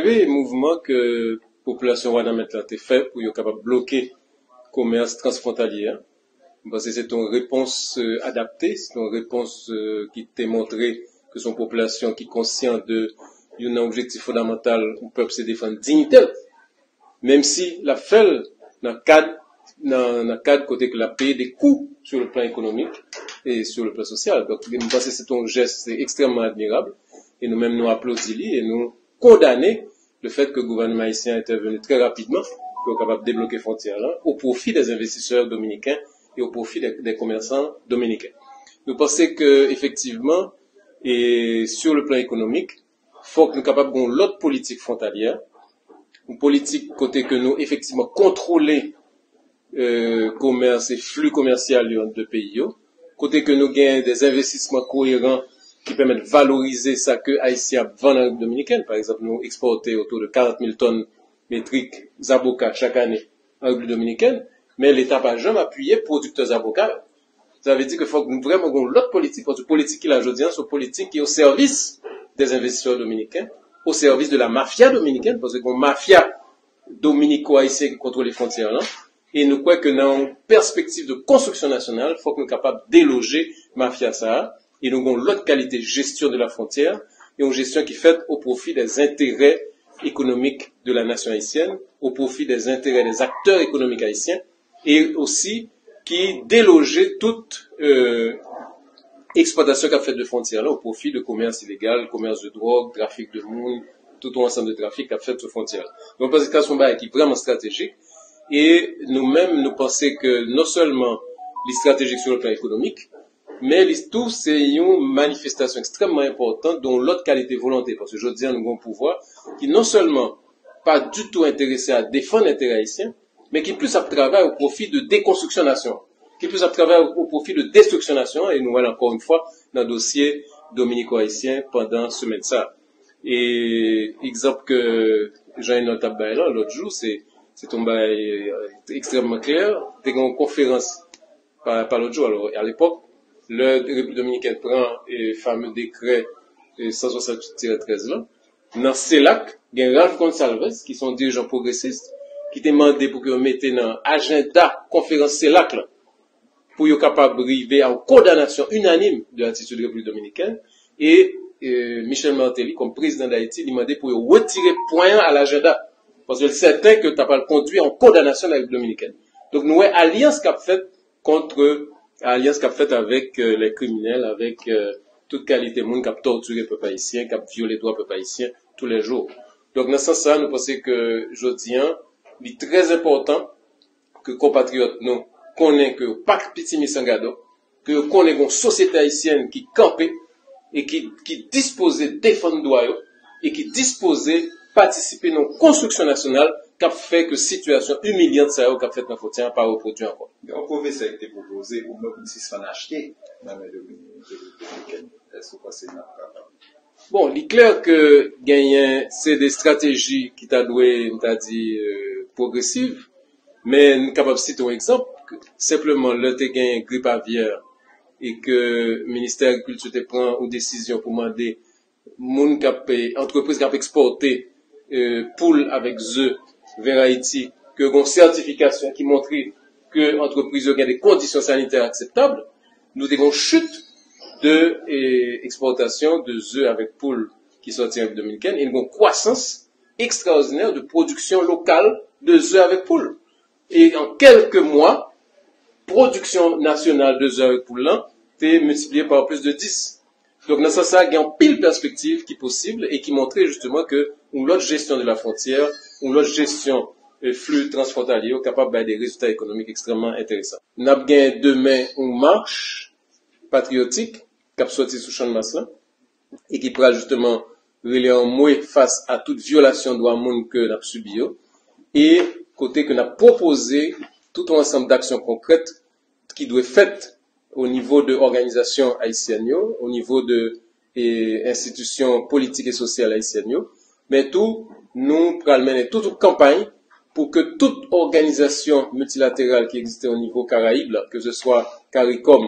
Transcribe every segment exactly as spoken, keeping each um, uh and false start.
Wi, mouvman ke popilasyon Wanament la te fè pou yo kapab bloke komès transfwontalye a. M panse se te yon repons, euh, adapte, se te yon repons, euh, ki te montre ke se yon popilasyon ki konsyan de youn nan objektif fondamantal yon pèp, se defann diyite l. Menm si l ap fè l nan kad, nan, nan kad kote ke l ap peye de kou sur le plan économique et sur le plan social. Donk, m panse se te yon jès ekstrèmman admirab e nou menm nou aplodi li e nou kondane le fèt ke gouvènman ayisyen an entèveni trè rapidman pou yo kapab debloke fwontyè lan o pwofi dè envestisè dominiken e o pwofi dè, dè komèsan dominiken. Nou panse ke, efektivman, e sur le plan économique, fòk nou kapab gen yon lòt politik fwontalyè, yon politik kote ke nou efektivman kontwole euh, komès e fli komèsyal yo ant de peyi yo, kote ke nou gen de envestisman koyeran ki pèmèt valorize sa ke Ayisyen ap vann an Repiblik Dominikèn. Pa egzanp, nou ekspòte otou de karant mil tòn metrik zaboka chak ane an Repiblik Dominikèn, men Leta pa janm apiye pwodiktè zaboka yo. Sa vle di ke fòk nou vrèman gen yon lòt politik, paske politik ki la jodi a, se yon politik ki o sèvis dè envestisè dominiken, o sèvis de la mafya dominiken, paske gen yon mafya dominiko-ayisyen ki kontwole fwontyè lan. E nou kwè ke nan yon pèspektiv de konstriksyon nasyonal, fòk nou kapab deloje mafya sa a, e nou gen yon lòt kalite jesyon de la fwontyè, e yon jesyon ki fèt o pwofi dè enterè ekonomik de la nasyon ayisyèn, o pwofi dè enterè dè aktè ekonomik ayisyen, e osi ki deloje tout euh, eksplwatasyon k ap fèt de fwontyè la o pwofi de komès ilegal, komès de dwòg, trafik de moun, tout yon ansanm de trafik k ap fèt sou fwontyè la. Donk, mwen panse sa se yon bagay ki vrèman estratejik. E nou menm, nou panse ke non sèlman li estratejik sou le plan ekonomik, men li tou se yon manifestasyon ekstrèmman enpòtan de yon lòt kalite volonte. Paske jodi a, nou gen yon pouvwa ki non sèlman pa ditou enterese a defann enterè ayisyen, men ki plis ap travay o pwofi de dekonstriksyon nasyon an, ki plis ap travay o pwofi de destriksyon nasyon an, e nou wè l ankò yon fwa nan dosye dominiko-ayisyen pandan semèn sa a. E egzanp ke Jean Henol t ap bay la lòt jou, se, se te yon bagay euh, ekstrèmman klè. Te gen yon konferans pa, pa lòt jou, alò, alepòk, lè Repiblik Dominikèn pran e, fame dekrè e, san swasanntuit tirè trèz lan, nan selak, gen Ralph Gonsalves, ki se yon dirijan pwogresis, ki te mande pou ke yo mete nan ajanda konferans selak lan, pou yo kapab rive a yon kondanasyon inanim de atitid Repiblik Dominikèn, e e, Michel Martelly, kòm prezidan Dayiti, li mande pou yo retire pwen an a lajanda, paske l sèten ke l ta pral kondwi a yon kondanasyon nan Repiblik Dominikèn. Donk, nou wè alyans k ap fèt kont alyans k ap fèt avèk euh, lè kriminèl, avèk euh, tout kalite moun k ap tòtire pèp ayisyen, k ap vyole dwa pèp ayisyen toulèjou. Donk, nan sans sa, nou panse ke jodi a, li trè enpòtan ke konpatriyòt nou konnen ke yo pa k pitimi san gadò, ke yo konnen gen yon sosyete ayisyèn ki kanpe e ki, ki dispoze defann dwa yo e ki dispoze patisipe nan yon konstriksyon nasyonal k ap fè ke sitiyasyon imilyan sa yo k ap fèt nan fwontyè an pa repwodui ankò. Gen yon pwofesè ki te pwopoze ou menm pou n sispann achte nan men Dominikèn. Èske w panse n ap kapab? Bon, li klè ke genyen se de estrateji ki ta dwe, m ta di, euh, pwogresiv, men n kapab site yon egzanp, senpleman lè te genyen grip avyè e ke Ministè Agrikilti te pran yon desizyon pou mande moun k ap, antrepriz k ap ekspòte euh, poul avèk ze vè Ayiti, ke gen yon sètifikasyon ki montre ke antrepriz yo gen de kondisyon sanitè akseptab, nou te gen yon chit de eh, ekspòtasyon de ze avèk poul ki sòti an Repiblik Dominikèn, e nou gen yon kwasans ekstraòdinè de pwodiksyon lokal de ze avèk poul. E an kèlke mwa, pwodiksyon nasyonal de ze avèk poul lan te miltipliye pa plis de dis. Donk, nan sans sa, gen anpil pèspektiv ki posib e ki montre jisteman ke yon lòt jesyon de la fwontyè, yon lòt jesyon eh, fli transfwontalye yo kapab bay de rezilta ekonomik ekstrèmman enteresan. N ap gen demen yon mach patriyotik k ap sòti sou Channmas lan e ki pral jisteman rele anmwe fas a tout vyolasyon dwa moun ke n ap sibi yo, e kote ke n ap pwopoze tout yon ansanm daksyon konkrèt ki dwe fèt o nivo de òganizasyon ayisyèn yo, o nivo de e, enstitisyon politik e sosyal ayisyèn yo, men tou, nou pral mennen tout yon kanpay pou ke tout òganizasyon miltilateral ki egziste o nivo Karayib la, ke se swa karikòm,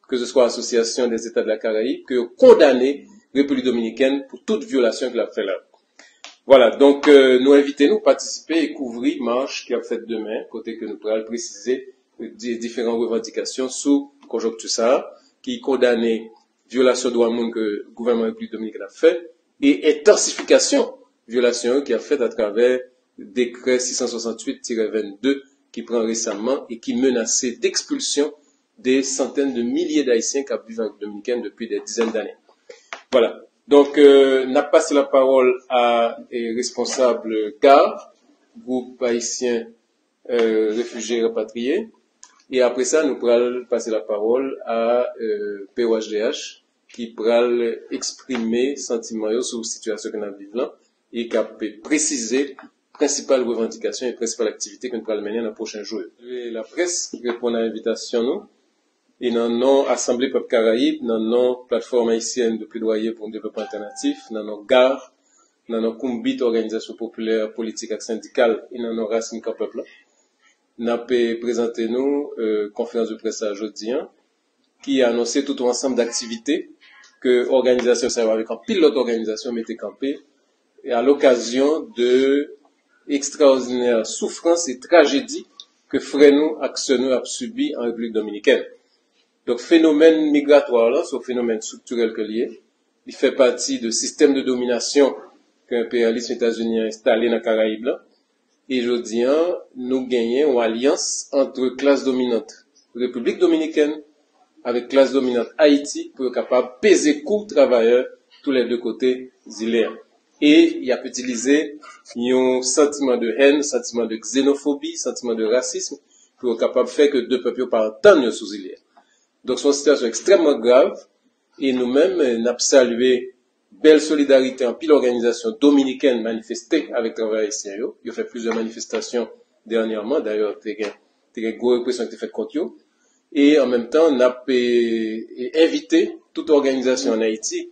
ke se swa Asosyasyon dè Zeta de la Karayib, ke yo kondane Repiblik Dominikèn pou tout vyolasyon ke l ap fè la. Vwala, donk, euh, nou envite nou patisipe e kouvri mach ki ap fèt demen, kote ke nou pral presize di-, diferan revandikasyon sou konjonkti sa a, ki kondane vyolasyon dwa moun ke gouvènman Repiblik Dominikèn ap fè e entansifikasyon vyolasyon yo ki ap fèt atravè dekrè sis san swasanntuit tirè vennde ki pran resaman e ki menase dekspilsyon de santèn de milye d Ayisyen k ap viv an Repiblik Dominikèn depi dè dizèn dane. Vwala. Donk, euh, n ap pase lapawòl a, e, responsab GAR, Gwoup Ayisyen, euh, Refijye Rapatriye. E apre sa, nou pral pase lapawòl a, euh, P O H D H, ki pral eksprime santiman yo sou sitiyasyon ke n ap viv lan e k ap presize prensipal revandikasyon e prensipal aktivite ke n pral mennen nan pwochen jou yo. Saluer laprès ki reponn a envitasyon nou. E nan non Asanble Pèp Karayib, nan non Platfòm Ayisyèn de Pledwaye pou yon Devlopman Altènatif, nan non GAR, nan non Konbit Òganizasyon Popilè, Politik ak Sendikal e nan non Rasin Kan Pèp la, n ap, eh, prezante nou, eh, konferans de près sa jodi an, ki anonse tout yon ansanm daktivite ke òganizasyon sa yo avèk anpil lòt òganizasyon mete kanpe a lokazyon de ekstraòdinè soufrans e trajedi ke frè nou ak sè nou ap sibi an Repiblik Dominikèn. Donk, fenomèn migratwa la, se yon fenomèn estriktirèl ke l ye. Li fè pati de sistèm de dominasyon ke enperyalis Etazini an enstale nan Karayib la. E jodi an, nou genyen yon alyans ant klas dominant Repiblik Dominikèn avèk klas dominant Ayiti pou yo kapab peze kou travayè toulède kote zile a. E y ap itilize yon santiman de hèn, santiman de ksenofobi, santiman de rasism pou yo kapab fè ke de pèp yo pa antann yo sou zile a. Donk, se yon sitiyasyon ekstrèmman grav e nou menm, n ap salye bèl solidarite anpil òganizasyon dominikèn manifeste avèk travayè ayisyen yo. Yo fè plizyè manifestasyon dènyèman. Dayè, te gen, te gen gwo represyon ki te fèt kont yo. E an menm tan, n ap, e, e, envite tout òganizasyon ann Ayiti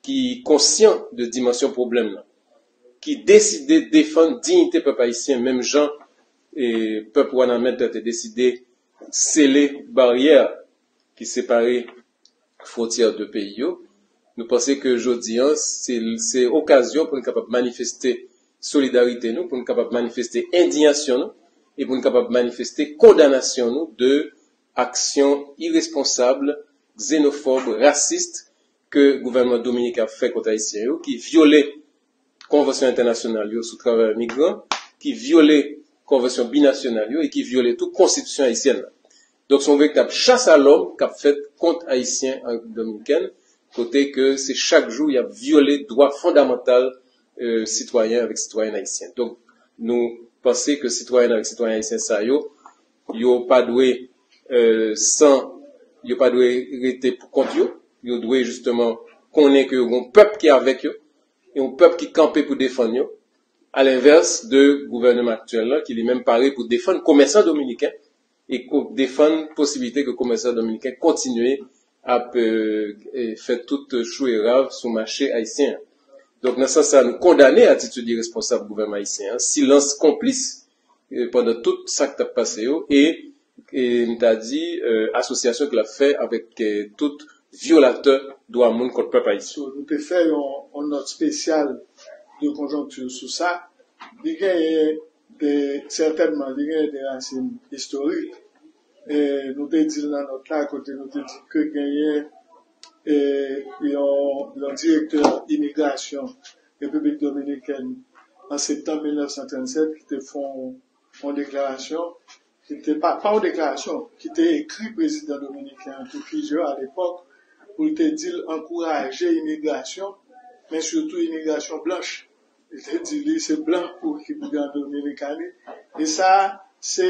ki konsyan de dimansyon pwoblèm nan, ki deside defann diyite pèp ayisyen, menm jan, e, pèp Wanament te deside sele baryè ki separe fwontyè de peyi yo. Nou panse ke jodi an, se, se okazyon pou n kapab manifeste solidarite nou, pou n kapab manifeste endiyasyon nou, e pou n kapab manifeste kondanasyon nou de aksyon iresponsab, ksenofòb, rasis ke gouvènman dominiken ap fè kont Ayisyen yo, ki vyole konvansyon entènasyonal yo sou travayè migran, ki vyole konvansyon binasyonal yo e ki vyole tou konstitisyon ayisyèn nan. Donk, se yon veritab chas a lòm k ap fèt kont Ayisyen an Repiblik Dominikèn, kote ke se chak jou y ap vyole dwa fondamantal, e, sitwayen avèk sitwayèn ayisyen. Donk, nou panse ke sitwayen avèk sitwayèn ayisyen sa yo, yo pa dwe, e, san, yo pa dwe rete pou kont yo. Yo dwe jisteman konnen ke yo gen yon pèp ki avèk yo, yon pèp ki kanpe pou defann yo, alenvès de gouvènman aktyèl la, ki li menm pare pou defann komèsan dominiken e ko-, defann posiblite ke komèsan dominiken kontinye ap, e, e, fè tout chou e rav sou mache ayisyen an. Donk, nan sans sa, nou kondane atitid iresponsab gouvènman ayisyen an, silans konplis, e, pandan tout sa k t ap pase yo, e, e, m ta di, e, asosyasyon ke l ap fè avèk, e, tout vyolatè dwa moun kont pèp ayisyen. So, nou te fè yon, yon nòt espesyal de konjonkti sou sa. Li genyen de, sètènman, li genyen de rasin istorik. E nou te di l nan nòt la, kote nou te di ke genyen, e, yon, yon direktè imigrasyon Repiblik Dominikèn an septanm mil nèf san trannsèt ki te fè yon, yon deklarasyon, ki te pa, pa yon deklarasyon, ki te ekri prezidan dominiken an, Trujillo, alepòk, pou l te di l ankouraje imigrasyon, men sitou imigrasyon blanch. Li te di li se blan pou ki pou gen an Dominikani. E sa, se,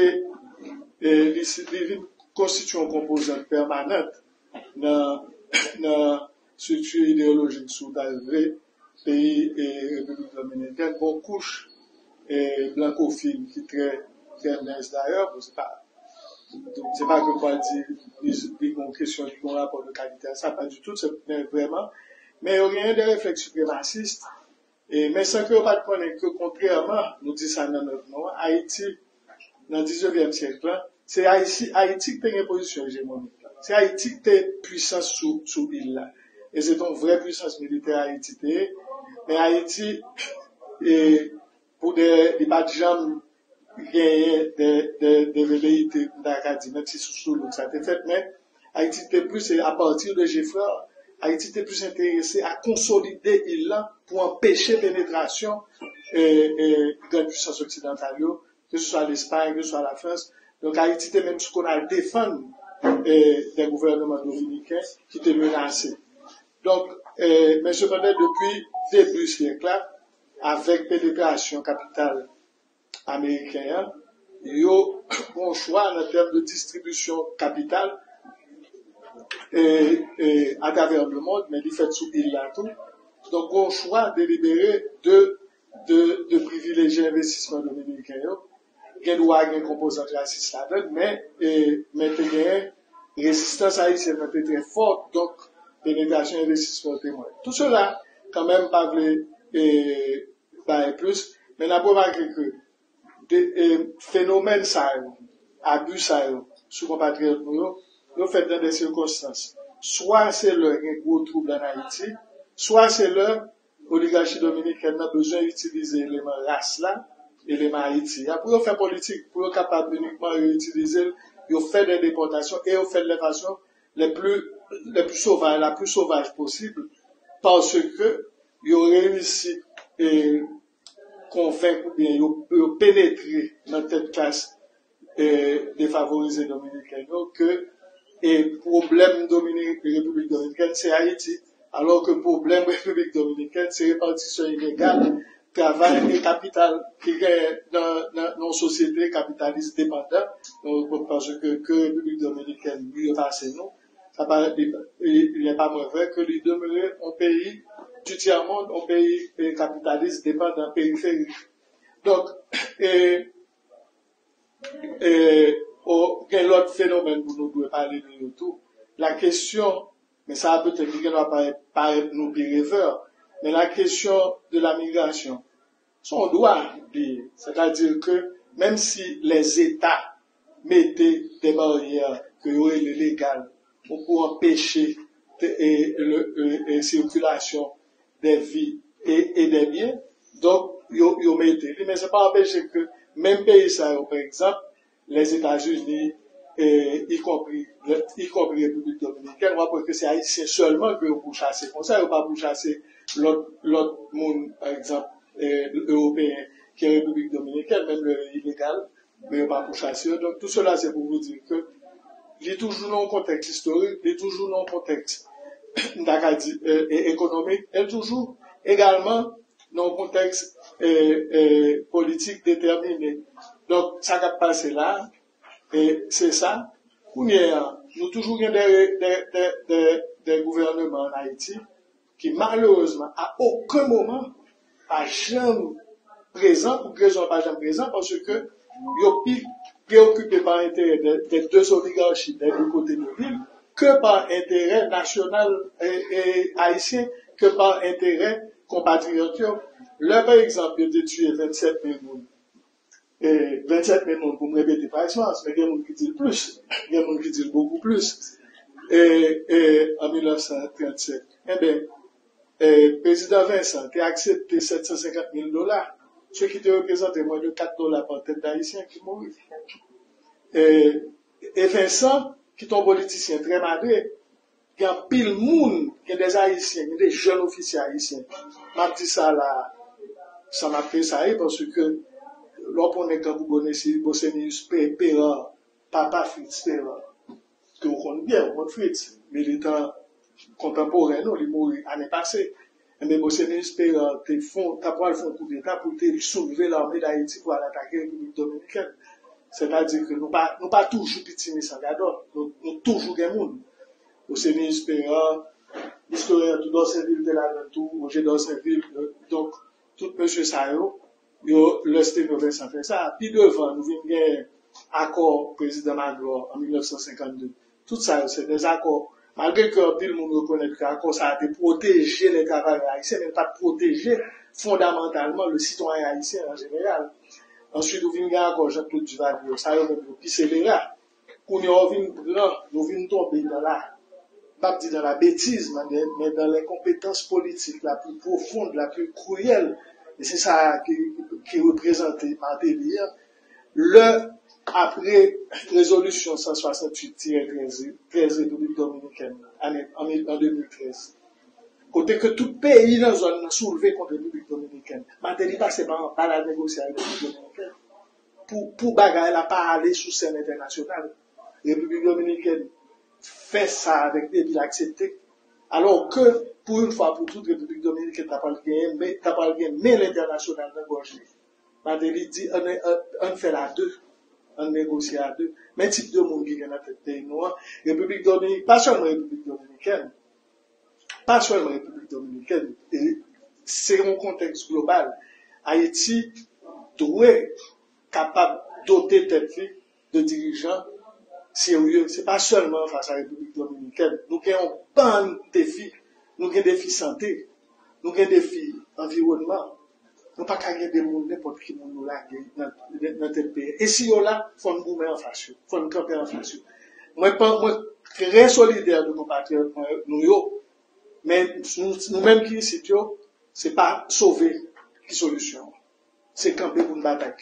e, li, li vin konstitye yon konpozant pèmanant nan, nan estrikti ideyolojik sou ta rive peyi, e, Repiblik Dominikèn, gon kouch, e, blankofil ki trè, trè mens dayè, bon, se pa, se pa ke m pral di li, li gon kesyon, li gon rapò de kalite a sa, pa ditou, se, men vrèman, men yo genyen de reflèks sipremasis, e, men san ke yo pa t konnen ke kontrèman, nou di sa nan nòt nou an, Ayiti, nan diznevyèm syèk la, se Ayiti, Ayiti ki te gen pozisyon ejemonik la. Se Ayiti ki te pwisans sou, sou il la. E se te yon vrè pwisans militè Ayiti te ye. Men Ayiti, E pou de, li pa t janm genyen de, de, de veleyite, m ta ka di, menm si sou, sou Louk sa te fèt, men Ayiti te plis, e apati de Geffrard, Ayiti te plis enterese a konsolide il la pou anpeche penetrasyon e, e, grann pwisans oksidantal yo, ke se swa Lespay, ke se swa Lafrans. Donk, Ayiti te menm sou konn al defann e, de gouvènman dominiken ki te menase. Donk, e, men sepandan, depi debi syèk la, avèk penetrasyon kapital ameriken an, yo gon chwa nan tèm de distribisyon kapital e, e, atravè le mond, men li fèt sou il la tou. Donk, gon chwa delibere de, de, de privileje envestisman dominiken yo. Gen dwa gen konpozant rasis ladan l, men, e, men te genyen rezistans ayisyèn nan te trè fò, donk penetrasyon envestisman te mwen. Tout sela, kanmenm, pa vle e, bay plis, men n ap remake ke de, e, fenomèn sa yo, abi sa yo, sou konpatriyòt nou yo, yo fèt nan de sikonstans. Swa se lè gen gwo twoub ann Ayiti, swa se lè oligachi dominikèn nan bezwen itilize eleman ras la, eleman Ayiti a, pou yo fè politik, pou yo kapab inikman yo itilize l, yo fè de depòtasyon e yo fè l de fason le plus, le plus sauvage, la plus sauvage possible, paske yo reyisi e, konvenk oubyen yo, yo penetre nan tèt klas e, defavorize dominikèn yo ke e, pwoblèm Domini-, Repiblik Dominikèn se Ayiti, alò ke pwoblèm Repiblik Dominikèn se repatisyon inegal travay e kapital ki genyen nan, nan, nan yon sosyete kapitalis depandan, donk, paske ke Repiblik Dominikèn miye pase nou, sa parèt li, li, li pa mwen vrè ke li demere yon peyi du tiers monde, yon peyi e, kapitalis depandan, periferik. Donk, e, e, o, gen lòt fenomèn pou nou dwe pale de yo tou. La kesyon, men sa a petèt li gen dwa parèt, parèt nou pi revè, men la kesyon de la migrasyon, se yon dwa li ye. Sètadi ke menm si lèzeta mete de baryè ke yo rele legal pou, pou anpeche te- e, le- e, e, sikilasyon de vi e, e de byen, donk yo, yo mete li. Men sa pa anpeche ke menm peyi sa yo, pa egzanp, Lèzetazini, e, ikonpri, ikonpri Repiblik Dominikèn, w ap wè ke se Ayisyen sèlman ke yo pou chase konsa, yo pa pou chase lòt, lòt moun, pa egzanp, e, Ewopeyen ki Repiblik Dominikèn, menm lè yo ilegal, men yo pa pou chase yo. Donk, tout sela se pou vou di ke li toujou nan yon kontèks istorik, li toujou nan yon kontèks, m ta ka di, e, e, ekonomik, e l toujou egalman nan yon kontèks, e, e, politik detèmine. Donk, sa k ap pase la, e, se sa. Kounye a, nou toujou gen de, de, de, de, de gouvènman ann Ayiti ki, malerezman, a okenn moman, pa janm prezan, pou ki rezon pa janm prezan, paske yo pi preokipe pa enterè de, de de oligachi de de kote de vil ke pa enterè nasyonal e, e ayisyen, ke pa enterè konpatriyòt yo. Lè, pa egzanp, yo te tiye vennsèt mil moun, e, vennsèt mil moun, pou m repete pa eksperyans, men gen moun ki di l plis, gen moun ki di l bokou plis, e, e, an mil nèf san trannsèt. Enben, e, prezidan Vincent te aksepte sèt san senkant mil dola, se ki te reprezante mwen de kat dola pa tèt d Ayisyen ki mouri. E, e Vincent, ki te yon politisyen trè madre, gen anpil moun, gen de Ayisyen, gen de jèn ofisye ayisyen. M ap di sa la, san m ap tresayi, paske lè w konnen tankou Bonesi-, Bosenius Pe-, Perard, papa Fritz Perard, ke w konn byen, w konn Fritz, militan kontanporen nou, li mouri ane pase. Enben, Bosenius Perard te fon, ta pral fè yon koudeta pou l te soulve lame d Ayiti pou al atake Repiblik Dominikèn. Sètadi ke nou pa, nou pa toujou pitimi san gadòt. Nou, nou toujou gen moun. Bosenius Perard, istoryen tou, Dorsainville te ladan l tou, Roger Dorsainville, donk, tout mesye sa yo, yo, lè Sténio Vincent fè sa. Pi devan, nou vin gen akò prezidan Magloire an mil nèf san senkannde. Tout sa yo, se de akò. Malgre ke anpil moun rekonèt ke akò sa a te pwoteje lè travayè ayisyen, men li pa t pwoteje fondamantalman le sitwayen ayisyen an jeneral. Answit, ou vin gen akò Jean-Claude Duvalier, sa yo menm yo pi selera. Kounye a, ou vin pran, nou vin tonbe nan la, m p ap di nan la betiz, men, men dans l'incompétence politique la plus profonde, la plus cruelle E se sa ki, ki reprezante Martelly an. Lè, apre rezolisyon san swasantuit tirè trèz, trèz Repiblik Dominikèn, ane, an, an de mil trèz, kote ke tout peyi nan zòn nan soulve kont Repiblik Dominikèn, Martelly pase pa anba la negosye ak Repiblik Dominikèn pou, pou bagay la pa ale sou sèn entènasyonal. Repiblik Dominikèn fè sa avèk, epi l aksepte. Alò ke, pou yon fwa pou tout, Repiblik Dominikèn ta pral genyen, men ta pral gen men lentènasyonal nan gòj li. Martelly di, ann, ann, ann fè l a de, ann negosye a de. Men tip de moun ki gen nan tèt peyi nou an, Repiblik Dominik, pa sèlman Repiblik Dominikèn, pa sèlman Repiblik Dominikèn, e se yon kontèks global. Ayiti dwe kapab dote tèt li de dirijan serye. Se pa sèlman fas a Repiblik Dominikèn. Nou gen yon bann defi. Nou gen defi sante. Nou gen defi anviwònman. Nou pa ka gen de moun, nenpòt ki moun nou lage nan, nan tèt peyi. E si yo la, fò n goumen anfas yo. Fò n kanpe anfas yo. Mwen, pa- mwen trè solidè de konpatriyòt mwen, nou yo. Men nou, nou menm ki isit yo, se pa sove ki solisyon an. Se kanpe pou n batay.